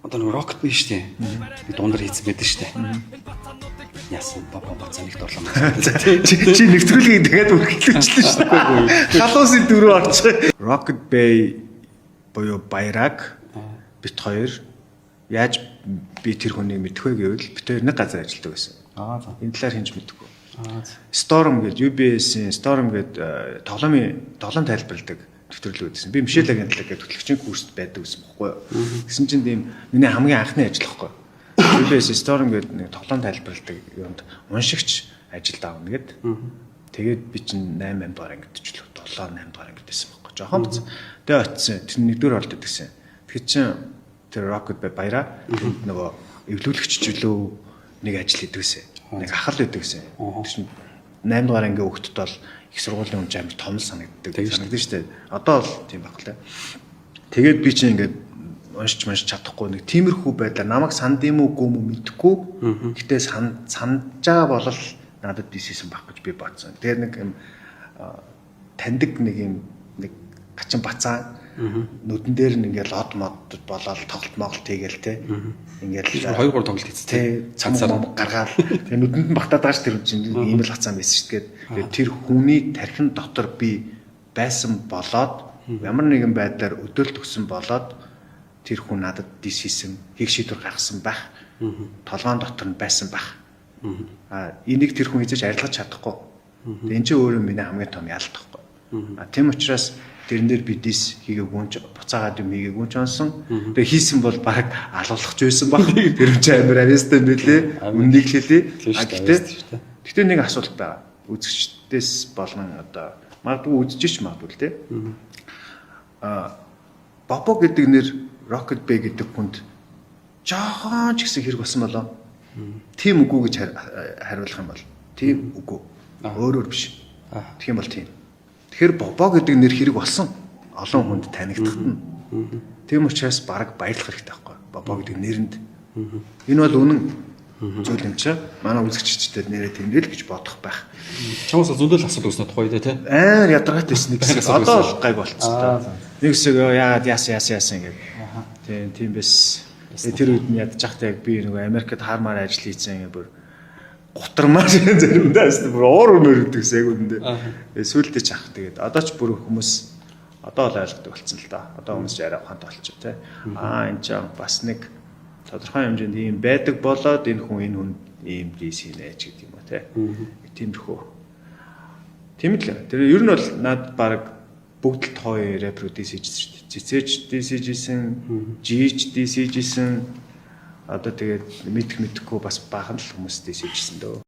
Одоо нэг Rocket биш үү? Нэг дундar хийцэн байдаг шүү дээ. Яасан баба бацаа нэгт орлоо. Чи нэвтрүүлгийг дахиад үргэлжлүүлчихлээ шүү дээ. Халуусын дөрөв орчих. Rocket Bay буюу Баяраг бит хоёр яаж би тэр хүнийг мэдэх вэ гэвэл бит хоёр нэг газар ажилладаг байсан. Аа за. Энэ талаар хинж мэдэхгүй. Аа за. Storm гэж UBS-ийн Storm гэдэг тоглоомын тоглоом тайлбарладаг нэвтрүүлэг үзсэн. Би Мишель агентлаг гэдэг хөтлөгчийн курст байдаг гэсэн бохгүй юу. Тэгсэн чинь тийм миний хамгийн анхны ажил бохгүй юу. UBS Storm гэдэг нэг тоглоом тайлбарладаг юунд уншигч ажилд авна гэд. Тэгээд би чинь 8 8 дугаар ангид ч лөө 7 8 дугаар ангид байсан бохгүй. Жохон биз. Тэгээ очисон. Тэр нэгдүгээр оролт гэсэн. Тэгэхээр чин тэр Rocket Bay баяраа тэнд нөгөө эвлүүлэгч ч лөө нэг ажил хийдэг гэсэн. Нэг ахал байдаг гэсэн. Тэр чинь 8 дугаар ангийн хүүхдэд бол их сургуулийн хүн амар том л санагддаг. Санагдсан шүү дээ. Одоо бол тийм байхгүй л дээ. Тэгээд би чинь ингээд уншиж уншиж чадахгүй нэг тиймэрхүү байдлаар намайг санд юм уу гүм үү мэдэхгүй. Гэтэ сан сандж байгаа бол надад диссэн байх гэж би бодсон. Тэгээд нэг юм таньдаг нэг юм нэг гачин бацаан нүдэн дээр нь ингээл од мод болоод тоглолт моголт хийгээл те. Ингээл 2 3 тоглолт хийсэн. Тэ цамаг мом гаргаал. Тэгээ нүдэнд нь багтаад байгаа ш тэр хүн чинь ийм л хацаан байсан шүү дээ. Тэгээд тэр хүний тархин дотор би байсан болоод ямар нэгэн байдлаар өдөөлт өгсөн болоод тэр хүн надад дис хийсэн, хийх шийдвэр гаргасан байх. Толгоон дотор нь байсан байх. А энийг тэр хүн хэзээ ч арилгаж чадахгүй. Тэгээ энэ чинь өөрөө миний хамгийн том ялт байхгүй. А тийм учраас тэрэн дээр би дис хийгээгүй нь ч буцаагаад юм хийгээгүй ч онсон. Тэгээ хийсэн бол баг алуулах ч байсан баг. Тэр хүн чинь амар авьяастай юм билээ. Үннийг л хэлээ. А гэтээ нэг асуулт байгаа. Үзэгчдээс болон одоо магадгүй үзэж ч магадгүй л те. А Бобо гэдэг нэр Rocket Bay гэдэг хүнд жоохон ч гэсэн хэрэг болсон болоо. Тийм үгүй гэж хариулах юм бол тийм үгүй. Өөрөөр биш. Тэгэх юм бол тийм. Тэгэхээр Бобо гэдэг нэр хэрэг болсон. Олон хүнд танигдахад нь. Тийм учраас баг баярлах хэрэгтэй байхгүй. Бобо гэдэг нэрэнд. Энэ бол үнэн зүйл юм чи. Манай үзэгчдэд нэрээ тийм л гэж бодох байх. Чамаас зөндөл асуудал үүснэ тухай дээ тий. Амар ядаргаатай байсан нэг хэсэг. Одоо бол гайг болцсон та. Нэг хэсэг яагаад яасан яасан яасан гэдэг. Тийм тийм байсан. Тэр үед нь ядчих та яг би нөгөө Америкт хармаар ажил хийсэн ингээ бүр гутармаар заримдаа байсан. Бүр уур өрмөр гэдэг яг үүндээ. Сүүлдээ ч ах тэгээд одоо ч бүр хүмүүс одоо л ойлгодог болсон л да. Одоо хүмүүс арай ухаантай болчих тий. Аа энэ ч бас нэг тодорхой хэмжээнд ийм байдаг болоод энэ хүн энэ хүн ийм дис хийнэ ч гэдэг юм уу тий. Тиймэрхүү. Тийм л. Тэр ер нь бол над баг бүгд л тоо рэпер дис хийжсэн шүү дээ. Цэцэж дис хийжсэн, жиж дис хийжсэн. Одоо тэгээд мэдэх мэдхгүй бас баахан л хүмүүс дис хийжсэн дөө.